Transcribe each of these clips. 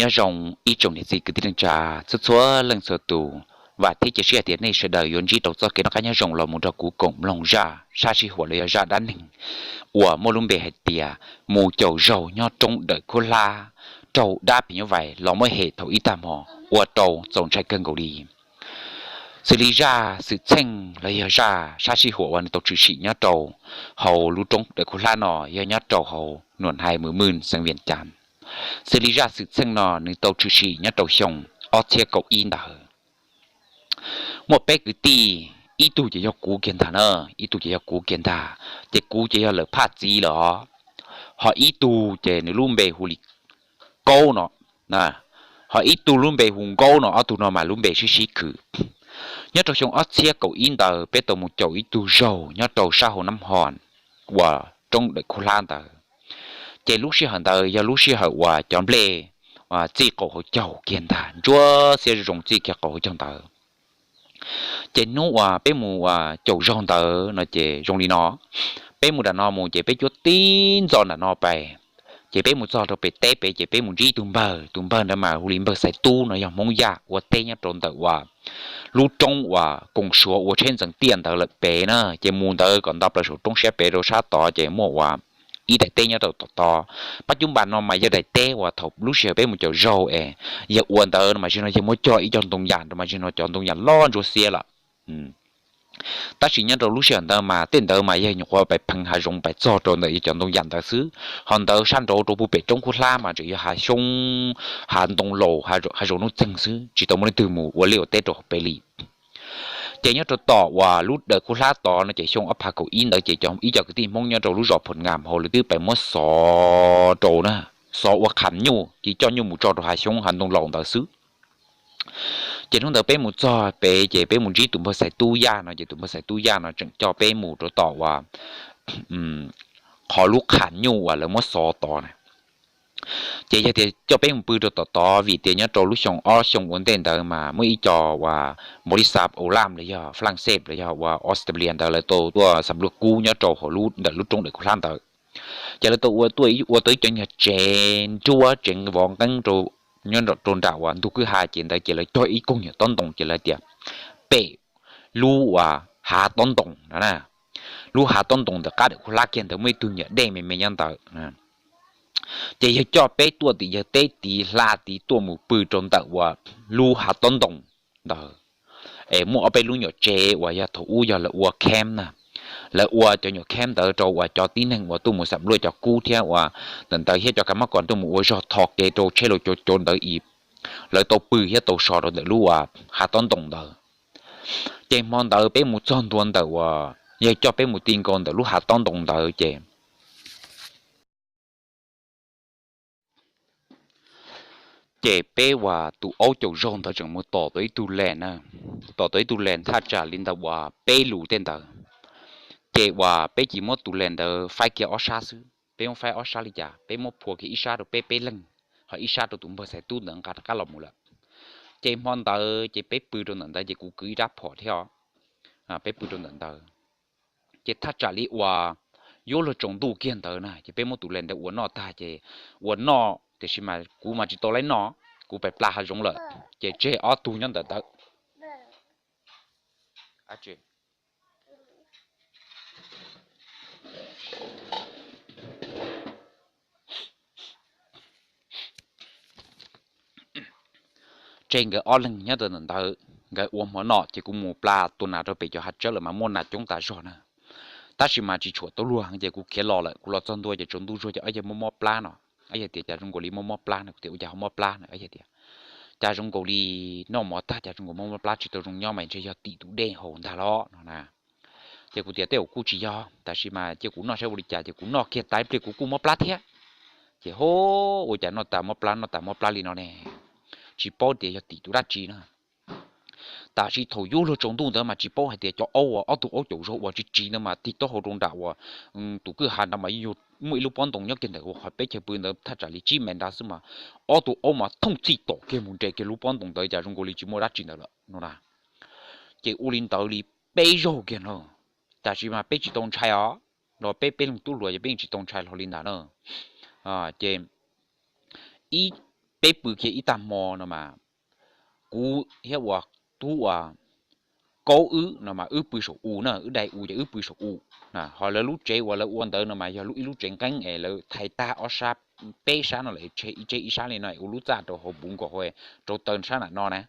Nyob zoo ib tsoom niam txiv kwv tij neej tsa txhua txhua leej txhua tus, vam thiab cia siab tias nej sawv daws yuav ntsib rau txoj kev noj qab nyob zoo los mus nrog kuv koom mloog zaj sab sij huam los yog zaj dab neeg uas muaj lub npe hais tias mus caum zaug nyob roob dawm khuab hlab raug dab phim nyuj vais los muab hem thaum ib tag hmo, ua rau txaus ntshai kawg nkaus li. Xws li zaj xwm txheej los yog zaj sab sij huam uas nws tau tshwm sim nyob rau hauv lub roob dawm khuab hlab no yog nyob rau hauv Nuam Hais Mws Mws xeev Vias Cas. Xws li zaj xwm txheej no nws tau tshwm sim nyob rau xyoo ob txhiab kaum ib ntawd. Muaj peb kwv tij, ib tug ces yog kuv kiag ntag na, ib tug ces yog kuv kiag ntag, ces kuv ces yog lawv phaj txiv lawm os. Ho ib tug ces nws lub npe hu li Kaub no, ho ib tug lub npe hu Nkaub no, ob tug no mas lub npe sib sib khwm. Nyob rau xyoo ob txhiab kaum ib ntawd peb tau mus caum ib tug zaug nyob rau sab hauv Nab Ho uas roob dawm khuab hlab ntawd. Ces lub sij hawm ntawd yog lub sij hawm uas cov nplej txij qaum hauv caug kiag ntag, ntsuab xiab zoo txij kiag qaum hauv caug ntawd. Ces hnub uas peb mus caum zaug ntawd no ces zoo li no, peb mus nram no mus ces peb cuab tib ntxo nram no pais, ces peb mus txog rau pem teb pem ces peb mus ntsib ib tug npawg, tus npawg ntawd mas hu li npawg Xaiv Tub no yog Hmoob Yaj ua teb nyob rau ntawm uas lub roob uas Koom Suav ua tsheb ntxeev tiaj ntawd lawm pem na, ces mus ntawd kom nto plaws saum roob siab pem rau sab tod ces muaj uas ib daim teb nyob rau tom tod. Pab cub npas no mas yog daim teb uas thaum lub sij hawm peb mus caum zaug es yawg ua ntawd no mas zim no yawg muab cog ib co ntoo yam rau mas zim no cov ntoo yam loj ntsuab xiab lawm. Tab sis nyob rau lub sij hawm ntawd mas tej ntawd mas yog nyuam qhuav pais pheev hav zoov pais txog rau ntawm yog cov ntoo yam ntawd xwb, ho ntawd sab nraud rau puag pem roob khuab hlab mas tseem yog hav xyoob, hav ntoo laus, hav zoov nuj txeeg xwb, tsis tau muaj leej twg mus ua liaj ua teb rau hauv pem li. Ces nyob rau tom uas lub dawm khuab hlab tod no ces xyoo ob phav kaum ib ntawd ces ib co kwv tij Hmoob nyob rau lub zos Phom Ngam hauv lawv twb pais muab xov rau na, xov ua qham nyuj ces coj nyuj mus tso rau hav xyoob hav ntoo laus ntawd xwb. Ces hnub ntawd peb mus txog pem ces peb mus ntsib tus npawg Xaiv Tub Yaj no ces tus npawg Xaiv Tub Yaj no tseem coj peb mus rau tom uas qhov lub qham nyuj uas lawv muab xov tod na. Ces yog tias coj peb mus pw rau tom tod vim tias nyob rau lub xyoo ob xyoo ua ntej ntawd mas muaj ib co uas npaum li xav Au Lam los yog Flanseb los yog uas Australia ntawd lawv tau tuaj xam luaj kub nyob rau hauv ntawm lub roob dawm khuab hlab ntawd. Ces lawv tau ua tuaj ua tau ib co nyuag tsev nruab tsev vov nqeeb rau nyob rau nram uas ntug kwj ha ces ntawd ces lawv cog ib koog nyuag tob ntoo ces lawv tias pem lub uas hav tob ntoo no na, lub hav tob ntoo ntawm qab dawm khuab hlab kiag ntawd muaj ib tug nyuam dej me me nyob ntawd. Ces yawg coj peb tuaj tim yawg teb tid hla tid tuaj mus pw rau ntawm uas lub hav tob ntoo ntawd. Es muaj ob peb lub nyuam tsev uas yog thaum ub yog lawv ua camp na, lawv ua cov nyuam camp ntawd rau uas cov tib neeg uas tuaj mus xam luaj cov kub thiab uas ntawm ntawd thiab cov kav mab kom tuaj mus ua zog tho kev rau tsheb los cov cov ntawd es lawv tau pw thiab tau so rau ntawm lub uas hav tob ntoo ntawd. Ces hmo ntawd peb mus txog ntua ntawm uas yawg coj peb mus ti nkaus ntawm lub hav tob ntoo ntawd ces ces peb uas tus aub caum zaug ntawd tseem mus tom tau ib tug las na, tom tau ib tug las thaj tsam li ntawm uas peb lus tej ntawd. Ces uas peb cia muab tus las ntawd faib kiag ob sab xwb, peb muab faib ob sab li cas, peb muab phua kiag ib sab rau peb peb leeg, ho ib sab rau tus npawg Xaiv Tub ntawd nqa rov qab los mus lawm. Ces hmo ntawd ces peb pw rau ntawm ntawd ces kuv kwv ib rab phom thiab os, peb pw rau ntawm ntawd. Ces thaj tsam li uas yuav luag tsaus ntuj kiag ntawd na ces peb muab tus las ntawd ua noj tag ces ua noj tiam sis mas kuv mas tsis tau laib noj, kuv pais pla hav zoov lawm, ces tseg ob tug nyob ntawm ntawd. Tseg nkawd ob leeg nyob ntawm ntawd, nkawd ua hmo noj ces kuv mus pla tua nas rau pem cov hav tsawb lawm mas muaj nas coob tas zog na. Tab sis mas tsis tshuam tau luag ces kuv khiav los lawm, kuv los txog ntua ces tsaus ntuj zuag ces ob yawg muab mob plab no. Ob yawg tias cas zoo nkaus li muab mob plab no, kuv tias ua cas ho mob plab no, ob yawg tias cas zoo nkaus li noj mov tag cas zoo nkaus muab mob plab tsis tau zoo nyob mas ntshe yog tim tus dej haus ntag los no na. Ces kuv tias tej zaum kuj tsis yog, tab sis mas cia kuv noj saib ua li cas ces kuv noj kiag tas ib pliag kuv kuj mob plab thiab. Ces ho ua cas noj tas mob plab noj tas mob plab li no ne, tsis paub tias yog tim tus dab tsi na. Tab sis thaum yuav luag tsaus ntuj ntawd mas tsis paub hais tias cov aub uas ob tug aub caum zaug uas tsis tsiv ntawd mas tig taub hau rau nram uas tus kwj ha nrad mas muaj ib lub pob ntoo nyob kiag ntawm qhov peb chaw pw ntawd thaj tsam li tsib mev nrad xwb mas ob tug aub mas thooj txhij tom kiag mus nres kiag lub pob ntoo ntawd cas zoo nkaus li tsis muaj dab tsi ntawd lawm no na. Ces ua li ntawd li peb zaug kiag no, tab sis mas peb tsis tau ntshai os, los peb peb leeg tub hluas ces peb yeej tsis tau ntshai hlo li ntawd na. Ces ib peb pw kiag ib tag hmo no mas kuv thiab uas tub uas Kaub wb no mas wb pw saum u na, wb dai u ces wb pw saum u. Ho lawv lub tsev uas lawv ua ntawd no mas yog ib lub tsev nqeeb es lawv thaiv tag ob sab, peb sab no lawm, ib tsev ib sab li no ua lub txaj rau hauv puv nkaus hauv, rau taw sab nram no na.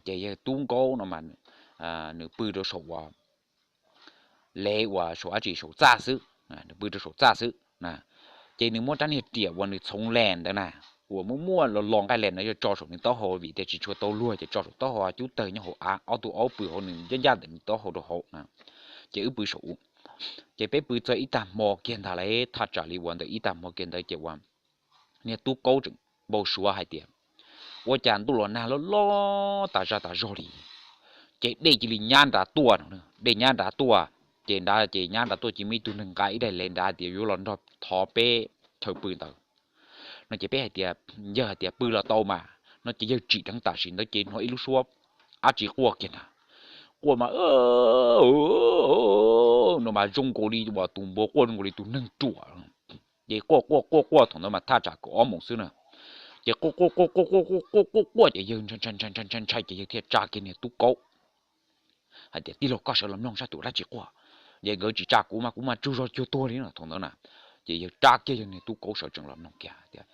Ces yawg tub Nkaub no mas nws pw rau saum uas, le uas saum dab tsi saum txaj xwb, nws pw rau saum txaj xwb. Ces nws muab rab niag riam uas nws txhoov len ntawd na, uas muaj muaj los los nqaij len no yog tso saum nws taub hau vim tias tsis tshua tau luag ces tso saum taub hau cub tawg nyob hauv av, ob tug aub pw hauv nws ncaj ncaj ntawm nws taub hau rau hauv. Ces wb pw saum u. Ces peb pw txog ib tag hmo kiag ntag lauj, thaj tsam li uas ntawm ib tag hmo kiag ntawd ces uas niag tub Kaub tseem npau suav hais tias ua cas ntuj los nag loj loj tas zaj tas zog li, ces dej cia li nyab nrad tuaj no, dej nyab nrad tuaj, ces nrad ces nyab nrad tuaj cia muaj ib tug neeg nqa ib daim le nrad tias yuav los nrog thov peb chaw pw ntawd no ces peb hais tias, yawg hais tias pw los tau mas no ces yawg tsim dheev tam sim ntawd ces hnov ib lub suab dab tsi quaj kiag ntag. Quaj mas no mas zoo nkaus li uas tus npua quaj zoo nkaus li tus neeg ruam. Ces quaj quaj quaj quaj thaum ntawd mas thaj tsam kaum ob moos xwb na. Ces quaj quaj quaj quaj quaj quaj quaj quaj ces yawg ntshai ntshai ntshai ntshai ntshai ces yawg thiaj tsa kiag niag tub Kaub hais tias tij laug koj sawv los mloog saib tus dab tsi quaj. Ces nkawd tsis tsa kuv mas kuv mas tsaug zog cuag tuag li no thaum ntawd na. Ces yawg tsa kiag yawg niag tub Kaub sawv tsees los mloog kiag tias,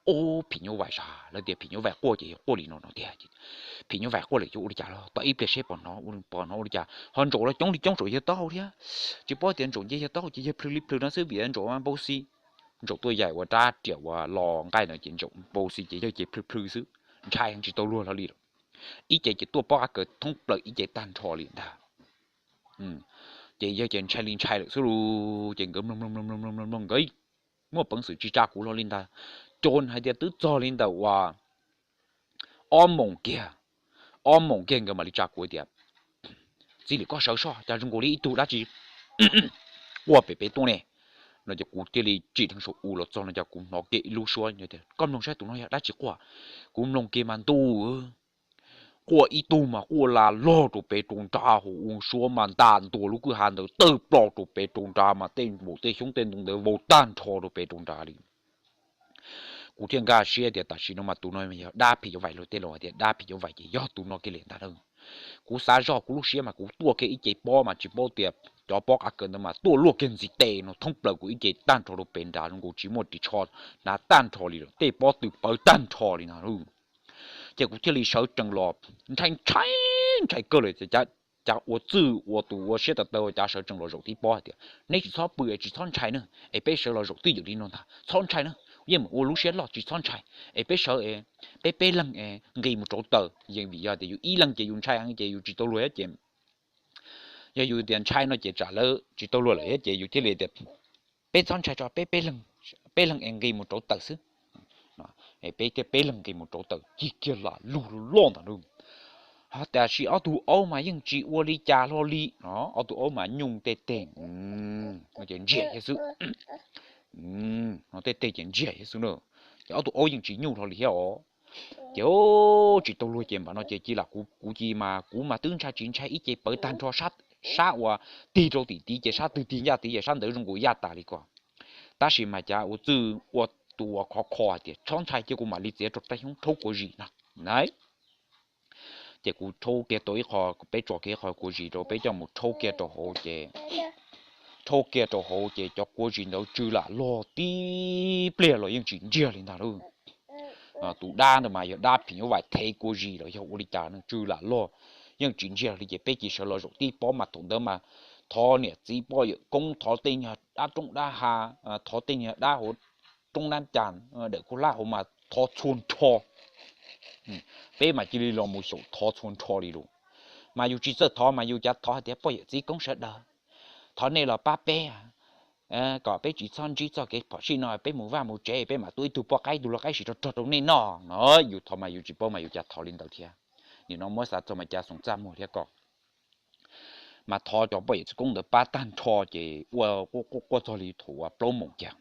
ub, phim nyuj vais sas, lawv tias phim nyuj vais quaj ces yog quaj li no no tiag. Phim nyuj vais quaj lawm yuav ua li cas los tom ib pliag seb pom hnov, pom hnov ua li cas. Ho ntsaum los coob li coob saum yawg taub hau thiab, tsis paub tias ntsaum nce yawg taub hau ces yawg plhws li plhws no xwb vim ntsaum mas npau xi. Ntsaum tuaj yaim ua rab riam uas los nqaij no ces ntsaum npau xi ces yawg ces plhws plhws xwb, ntshai tsis tau luag hlo li lawm. Ib ce ces tuaj pob qab kaws thoob plaws ib ce tag nrho li ntag. Ces yawg ces ntshai li ntshai lawm xwb lauj, ces nkawd mloog mloog mloog mloog mloog mloog nkawd muaj peev xwm tsis tsa kuv hlo li ntag. Ces hais tias twb txog li ntawm uas ob moos kiag, ob moos kiag nkawd mam li tsa kuv tias, txiv, lim koj sawv soj, cas zoo nkaus li ib tug dab tsi quaj pem peb tuaj ne. No ces kuv thiaj li tsim dheev saum u los txog no ces kuv hnov kiag ib lub suab tias koj mloog saib tus no yog dab tsi quaj. Kuv mloog kiag mas ntuj, quaj ib tug mas quaj lag log rau pem rau nrad hauv, ua suab mas nta ntua lub kwj ha ntawd tawg ploj rau pem rau nrad mas tej npaum tej xyoob tej ntoo ntawd vau tag nrho rau pem rau nrad li. Kuv thiaj nkag siab tias tam sim no mas tus no yog dab phim nyuj vais, luag tej laus hais tias dab phim nyuj vais ces yog tus no kiag li ntag na. Kuv xav zog kuv lub siab mas kuv tuaj kiag ib ce pob mas tsis paub tias cov pob qab kaws ntawd mas tuaj luaj kiag ntxiv tes no thoob plaws kuv ib ce tag nrho rau pem nrad zoo nkaus tsis muaj ris tsho hnav tag nrho li lawm, tej pob tw pawv tag nrho li no. Ces kuv thiaj li sawv tsees los ntshai ntshai ntshai kawg lawm, cas ua txwj ua tus ua siab tawv tawv ua cas sawv tsees los zaum tib pob hais tias neb tsis txhob pw es tsis txhob ntshai na, es peb sawv los zaum twj ywm li no ntag, txhob ntshai na, yeej meem ua lub siab loj tsis txhob ntshai, es peb sawv, peb peb leeg nqis mus rauv taws, yeej vim yog tias yus ib leeg ces yus ntshai heev ces yus tsis tau luag thiab ces yog yus tias ntshai no ces tsam lawv tsis tau luag lawm thiab ces yus thiaj li tias peb txhob ntshai tso, peb peb leeg es nqis mus rauv taws xwb. Peb thiaj peb leeg nqis mus rauv taws cig kiag lam lug loj ntag lauj. Ho tiam sis ob tug aub mas yeej tsis ua li cas hlo li no, ob tug aub mas nyuj tej teg ces ntsiag thiab xwb. No tej teg ces ntsiag thiab xwb na, ces ob tug aub yeej tsis nyuj hlo li thiab os. Ces tsis tau luag ces npam no ces cia lam kuv, kuv cia mas kuv mas twb ntshai tsis ntshai ib ce pawv tag nrho sab uas tig rau tim tid ces sab twg tig ncaj tid ces sab ntawd zoo nkaus yaj tas li ko. Tab sis mas cas ua txwj ua tus uas khov kho hais tias txhob ntshai cia kuv mam li txiav rau rab xyoob rhaub kua zis no na. Ces kuv rhaub kiag tau ib qho, peb tso kiag ib qho kua zis rau peb coj mus rhaub kiag rau hauv ces, rhaub kiag rau hauv ces cov kua zis ntawd tsw lam log tib pliag los yeej tsis ntsiag li ntag lauj. Tus dab ntawd mas yog dab phim nyuj vais thev kua zis los yog ua li cas tsw lam log yeej tsis ntsiag li ces peb cia sawv los zaum tib pob mas thaum ntawd mas thov niam txiv poj yawm koob, thov tej nyuag dab roob dab ha, thov tej nyuag dab hauv roob dab cas, dawm khaub hlab hauv mas thov txhua nrho. Peb mas cia li los mus xyaum thov txhua nrho li lauj. Mas yus tsis txawj thov mas yus cav thov hais tias poj yawm txiv koob sawv daws, thov nej los pab peb kom peb tsis txhob ntsib txoj kev phom sij no, peb mus vaj mus tsev peb mam tua ib tug poj qaib ib tug lau qaib sim rog rog rau nej noj no. Yus thov mas yus tsis paub mas yus cav thov li ntawd thiab. Nim no muab xav txog mas cav xoom txaj muag thiab ko. Mas thov cov poj yawm txiv koob ntawd pab tag nrho ces ua quaj quaj txog li thaum uas plaub moos kiag.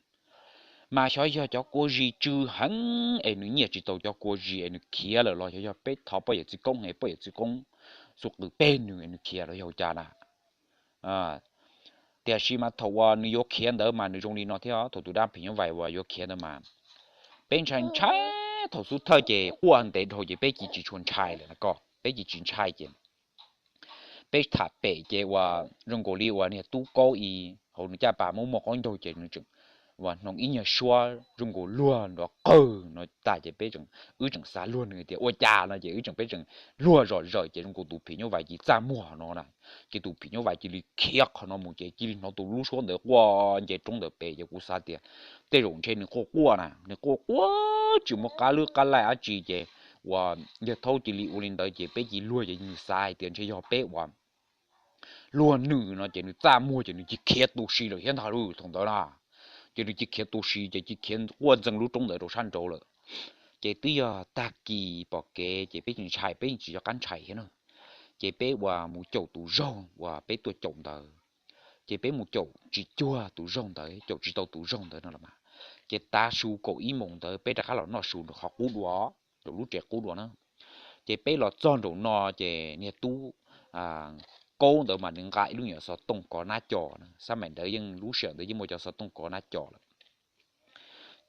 Mas xyov yog cov kua zis tsw heev es nws nyiaj tsis tau cov kua zis es nws khiav lawm los xyov yog peb thov poj yawm txiv koob es poj yawm txiv koob xub qw peb nws es nws khiav los yog cas na. Tiam sis mas thaum uas nws yuav khiav ntawd mas nws zoo li no thiab, thaum tus dab phim nyuj vais uas yuav khiav ntawd mas peb ntshai ntshai thaum xub thawj ces quaj ntev dhau ces peb cia tsis tshua ntshai lawm na ko, peb cia tsis ntshai ces peb tham pem ces uas zoo nkaus li uas niag tub kaub i hauv nws caj pas muaj muaj qaub ncaug ces nws tseem uas hnoos ib nyuag suab zoo nkaus luag nrov qawg no tas ces peb tseem, wb tseem xav luag nws tias ua cas no ces wb tseem, peb tseem luag zom zaws ces zoo nkaus tus phim nyuj vais cia txaj muag no na. Ces tus phim nyuj vais cia li khiav qhov no mus ces cia li hnov tus lub suab ntawd quaj nce roob ntawd pem ces kuv xav tias tej zaum ntshe nws quaj quaj na, nws quaj quaj tsis muaj qab lwb qab laij dab tsi ces uas yawg thaub cia li ua li ntawd ces peb cia luag ces nws xav hais tias ntshe yog peb uas luag nws no ces nws txaj muag ces nws cia khiav tu si lawm thiab ntag lauj thaum ntawd na. Ces nws cia khiav tu si ces cia khiav quaj ntxees lub roob ntawd rau sab nraud lawm. Ces twb yog tag kis pom kev ces peb tsis ntshai, peb tsis nco qab ntshai thiab na. Ces peb uas mus caum tus zaug uas peb tuaj caum ntawd, ces peb mus caum tsis cuag tus zaug ntawd, caum tsis tau tus zaug ntawd no los mas, ces tav su kaum ib moos ntawd peb rov qab los noj su nraum qhov qub dua, nraum lub tsev qub dua na. Ces peb los txog nraum no ces niag tub kaub ntawd mas nws nqa ib lub nyuam xov tooj kov nab co na, xab maim ntawd yeej lub sij hawm ntawd yeej muaj cov xov tooj kov nab co lawm.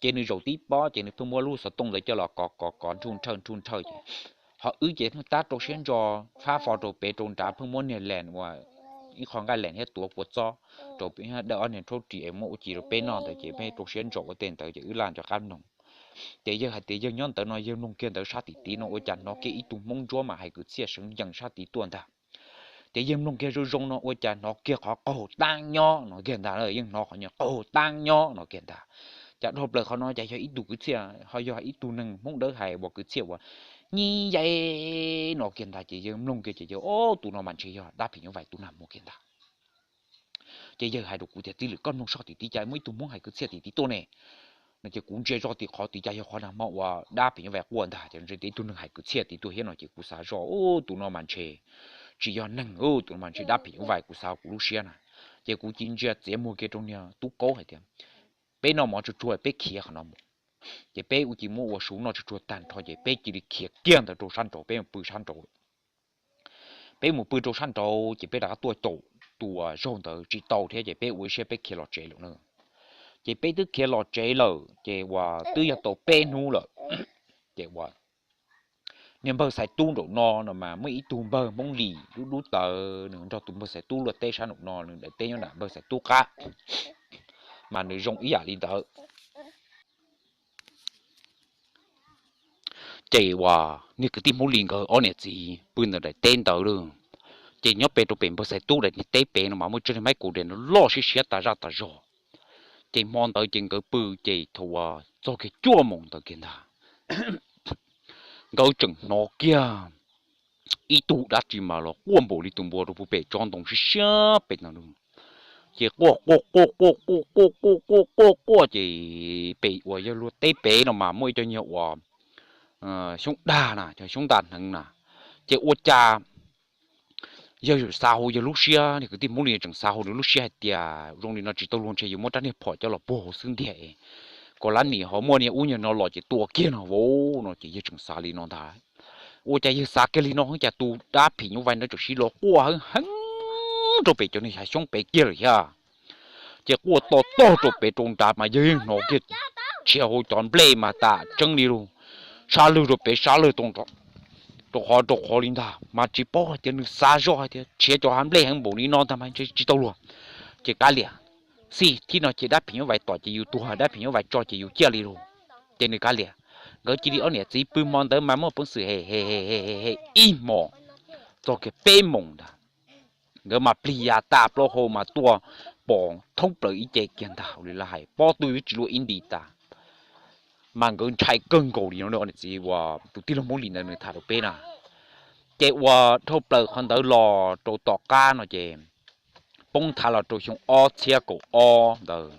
Ces nws zaum tib pob ces nws pheej muab lub xov tooj ntawd coj los kov kov kov nrhuj nrhawj nrhuj nrhawj ces ho wb ces tab rau siab ntso fab fo rau pem rau nrad, pheej muab niag lees uas ib qho nqaij lees thiab tuav kua txob rau pem, dawj ob niag rhaub ris es muab ua ci rau peb noj ntawd ces peb rau siab ntso ua tej ntawd ces wb laj nco qab mloog. Ces yawg hais tias yawg nyob ntawd no yawg mloog kiag ntawd sab tim tid no ua cas hnov kiag ib tug Hmoob ntsuab mas hais kwv txhiaj seev yees sab tid tuaj ntag. Ces yawg mloog kiag zoo zoo no ua cas hnov kiag qhov qaug tab nyob no kiag ntag, yeej hnov qhov nyuag qaug tab nyob no kiag ntag. Cas dhau plaws qhov no cas yog ib tug kwv txhiaj ho yog ib tug neeg Hmoob dawb hais uas kwv txhiaj uas nyi yai no kiag ntag ces yawg mloog kiag ces yawg, o, tus no mas ntshe yog dab phim nyuj vais tus nag hmo kiag ntag. Ces yawg hais rau kuv tias txiv lwm koj mloog sab tim tid cas muaj ib tug Hmoob hais kwv txhiaj tim tid tuaj ne. No ces kuv ntsia zoj tim qhov tid cas yog qhov nag hmo uas dab phim nyuj vais quaj ntag ces ntshe ib tug neeg hais kwv txhiaj tim tuaj thiab no ces kuv xav zoj, tus no mas ntshe tsis yog neeg, tus no mas ntshe dab phim nyuj vais, kuv xav kuv lub siab na. Ces kuv cia ntsia txiav muag kiag rau niag tub kaub hais tias peb noj mov tsuag tsuag peb khiav qhov no mus. Ces peb ua cia muab ua su noj tsuag tsuag tag nrho ces peb cia li khiav kiag ntawd rau sab nraud, peb mus pw sab nraud lawm. Peb mus pw rau sab nraud ces peb rov qab tuaj caum tus zaug ntawd tsis tau thiab ces peb ua ib siab peb khiav los tsev lawm na. Ces peb twb khiav los tsev lawm ces uas twb yog tau peb hnub lawm. Ces uas niag npawg Xaiv Tub nraum no no mas muaj ib tug npawg Hmoob Lis dub dub tawv, nws nrog tus npawg Xaiv Tub luaj teb sab nraum no, nws daim teb nyob nram npawg Xaiv Tub qab, mas nws zoo ib yam li ntawd. Ces uas niag kwv tij Hmoob Lis nkawd ob niam txiv pw ntawm daim teb ntawd lawm. Ces nyob pem rau pem npawg Xaiv Tub daim teb pem no mas muaj ib tsob niag maib kaus dej no loj siab siab tas zaj tas zog. Ces hmo ntawd ces nkawd pw ces thaum uas txog kiag cuaj moos ntawd kiag ntag, nkawd tseem hnov kiag ib tug dab tsi mas los quaj npaum li tus npua rau pem tsob ntoo siab siab pem no. Ces quaj quaj quaj quaj quaj quaj quaj quaj quaj quaj ces pem uas yawg luaj teb pem no mas muaj ib co nyuag uas xyoob dag na, cov xyoob dag hneev na. Ces ua cas yawg tseem xav hauv yawg lub siab, niag kwv tij Hmoob Lis tseem xav hauv nws lub siab hais tias zoo li no tsis tau luag ntshe yuav muab rab niag phom coj los puag hauv xwb ntiag, kom lab nim ho muaj niag ub niag no los ces tua kiag no vauv no ces yawg tseem xav li no ntag. Ua cas yawg xav kiag li no cas tus dab phim nyuj vais ntawd tseem sib los quaj heev heev rau pem cov niag hav xyoob pem kiag lawm thiab. Ces quaj to tog rau pem rau nrad mas yawg yeej hnov kiag tshiav hauv cov nplej mas tam tseeb li lus, sab lwg rau pem sab lwg rau qhov rau qhov li ntag mas tsis paub hais tias nws xav zoj hais tias tshiav cov hav nplej heev npaum li no ntag mas tsis tau luag. Ces kav liam, xij thib no ces dab phim nyuj vais tom ces yus tuag, dab phim nyuj vais tso ces yus ciaj li lus. Ces nws kav liam, nkawd cia li ob niam txiv pw hmo ntawd mas muaj peev xwm hem hem hem hem ib hmos txog kiag peb moos ntag. Nkawd mas plig ya tas plaub hau mas tuaj pom thoob plaws ib ce kiag ntag li lawv hais pob tw twb tsis luaj ib nti tas. Mas nkawd ntshai kawg nkaus li no, niam txiv uas tus tij laug Hmoob Lis ntawd nws tham rau peb na. Ces uas dhau plaws qhov ntawd los rau tom qab no ces poob nthav los rau xyoo ob txhiab kaum ob ntawd.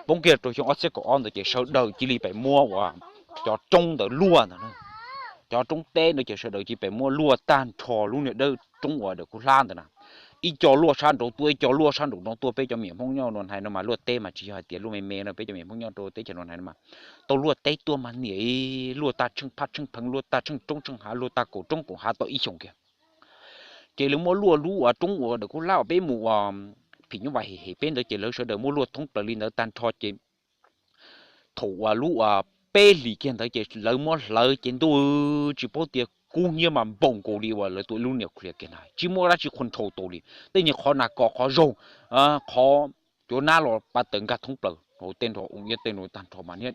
Poob kiag rau xyoo ob txhiab kaum ob ntawd ces sawv daws cia li pem muab uas cov roob ntawd luaj ntag. Cov roob teb ntawd ces sawv daws cia li pem muab luaj tag nrho lub niag dawb roob uas dawm kub hlab ntawd na. Ib co luaj sab nraud tuaj, ib co luaj sab nraud no tuaj, peb cov me nyuam Hmoob nyob no hais no mas luaj teb mas tsis yog hais tias luaj me me no, peb cov me nyuam Hmoob nyob rau teb chaws no hais no mas tau luaj teb tuaj mas niam, luaj tag tsheej phab tsheej pheev, luaj tag tsheej roob tsheej hav, luaj tag kaum roob kaum hav tau ib xyoos kiag. Ces lawv muab luaj lub uas roob uas dawm kub hlab uas peb mus uas phim nyuj vais hem hem peb ntawd ces lawv sawv daws muab luaj thoob plaws li ntawd tag nrho ces thaum uas lub uas peb hlis kiag ntawd ces lawv muab hlawv ces ntuj, tsis paub tias kub hnyiab mas npaum nkaus li uas lawv tua ib lub niam qhia kiag na, tsis muaj dab tsi qhuas nrhau tau li. Tej niag qhov nas kos qhov zaug, qhov cuav nab los pa tawg nkag thoob plaws hauv tej nrho, u iab tej nrho tag nrho mas niag,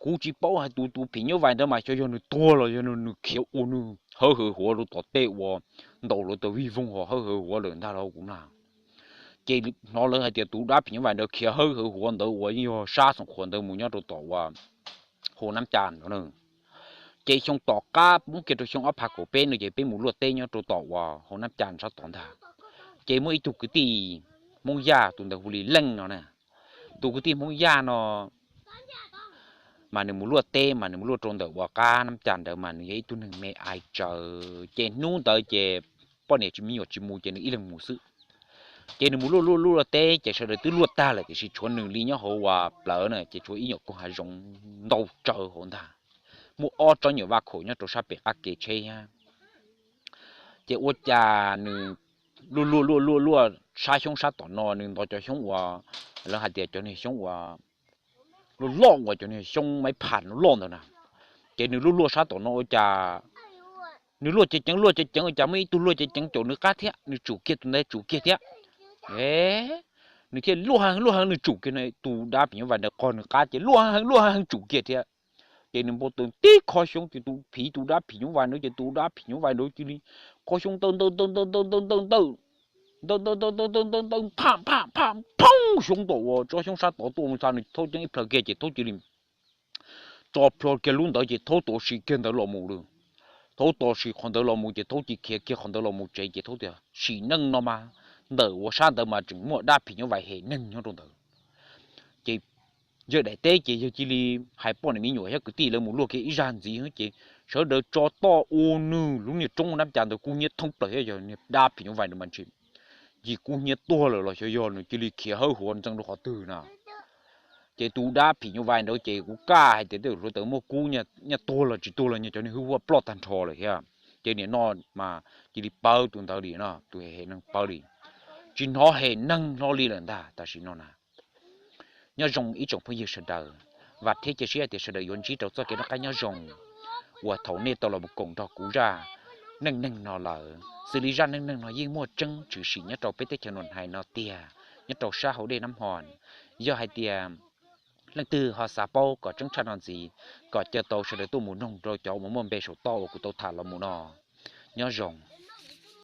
kuv tsis paub hais tus tus phim nyuj vais ntawd mas xyov yog nws tuag los yog nws khiav ua nws hawb hawv huav rau tom tej uas ntaus lawv tau vij voog ho hawb hawv huav lawm ntag lauj kuv na. Ces hnov lawv hais tias tus dab phim nyuj vais ntawd khiav hawb hawv huav ntawd uas yog sab xoom qhuav ntawd mus nyob rau tom uas hauv Nab Cas ntawd na. Ces xyoo tom qab muab kiag rau xyoo ob phav kaum peb no ces peb mus luaj teb nyob rau tom uas hauv Nab Cas sab tod ntag. Ces muaj ib tug kwv tij Hmoob Yaj, tus ntawd hu li Leej no na. Tus kwv tij Hmoob Yaj no mas nws mus luaj teb mas nws mus luaj rau ntawm uas qab Nab Cas ntawd mas nws yog ib tug neeg me aiv tsawv ces hnub ntawd ces poj niam tsis me nyuam tsis mus ces nws ib leeg mus xwb. Ces nws mus luaj luaj luaj teb ces sawv daws twb luaj tag lawm tiam sis tshuav nws li nyob hauv uas plawv na ces tshuav ib nyuam koog hav zoov ntau tsawv hauv ntag. Muaj ob tsob nyuam vaj khaum nyob rau sab pem qab kev tsheb thiab. Ces ua cas nws luaj luaj luaj luaj luaj sab xyoob sab tom no nws ntov cov xyoob uas lawv hais tias cov niag xyoob uas loj loj uas cov niag xyoob maiv pham loj loj ntawd na. Ces nws luaj luaj sab tom no ua cas nws luaj ceev ceev luaj ceev ceev ua cas muaj ib tug luaj ceev ceev caum nws qab thiab nws tsum kiag tus ntawd tsum kiag thiab. E, nws thiaj luaj heev luaj heev nws tsum kiag no tus dab phim nyuj vais ntawd qog nws qab ces luaj heev luaj heev tsum kiag thiab. Ces nws npau taws tib kho xyoob ces tus phim tus dab phim nyuj vais ntawd ces tus dab phim nyuj vais ntawd cia li kho xyoob ntawm ntawm ntawm ntawm ntawm ntawm ntawm ntawm ntawm ntawm ntawm ntawm ntawm pham pham pham phooj xyoob tom uas tsob xyoob sab tod tuaj mus txog nws thaub ceeb ib plhaw kiag ces thaub cia li tso plho kiag lub ntawd ces thaub tos sim kiag ntawd los mus lawm. Thaub tos sim qhov ntawd los mus ces thaub cia khiav kiag qhov ntawd los mus tsev ces thaub tias sim neej no mas ntawm uas sab ntawd mas tseem muaj dab phim nyuj vais hem neeg nyob rau ntawd. Ces yawg daim teb ces yawg cia li hais poj niam me nyuam thiab kwv tij lawv mus luaj kiag ib zag ntxiv ces sawv daws tso toj ua nws lub niag roob Nab Cas ntawd kub hnyiab thoob plaws thiab yog niag dab phim nyuj vais ntawd mas ntshe yim kub hnyiab tuag lawm los xyov yog nws cia li khiav hawb huav ntxeev rau qhov twg na. Ces tus dab phim nyuj vais ntawd ces kuv kaj hais tias tej hluav taws muaj kub nyaj tuag los tsis tuag los nyaj cov niag hwj huam ploj tag nrho lawm thiab. Ces nim no mas cia li pawv tus ntawd li no, tus hem neeg pawv li, tsis hnov hem neeg hlo li lawm ntag tam sim no na. Nyob zoo ib tsoom phooj ywg sawv daws, vam thiab cia siab tias sawv daws yuav ntsib rau txoj kev noj qab nyob zoo uas thaum nej tau los mus koom nrog kuv zaj neej neeg no lawm. Xws li zaj neej neeg no yeej muaj tseeb tshwm sim nyob rau peb teb chaws Nus Hais no tiag, nyob rau sab hauv dej Nab Hon. Yog hais tias leej twg ho xav paub kom tseeb tshaj no ntxiv, kom caw tau sawv daws tuaj mus noog rau cov uas muaj npe saum toj uas kuv tau tham los mus no. Nyob zoo.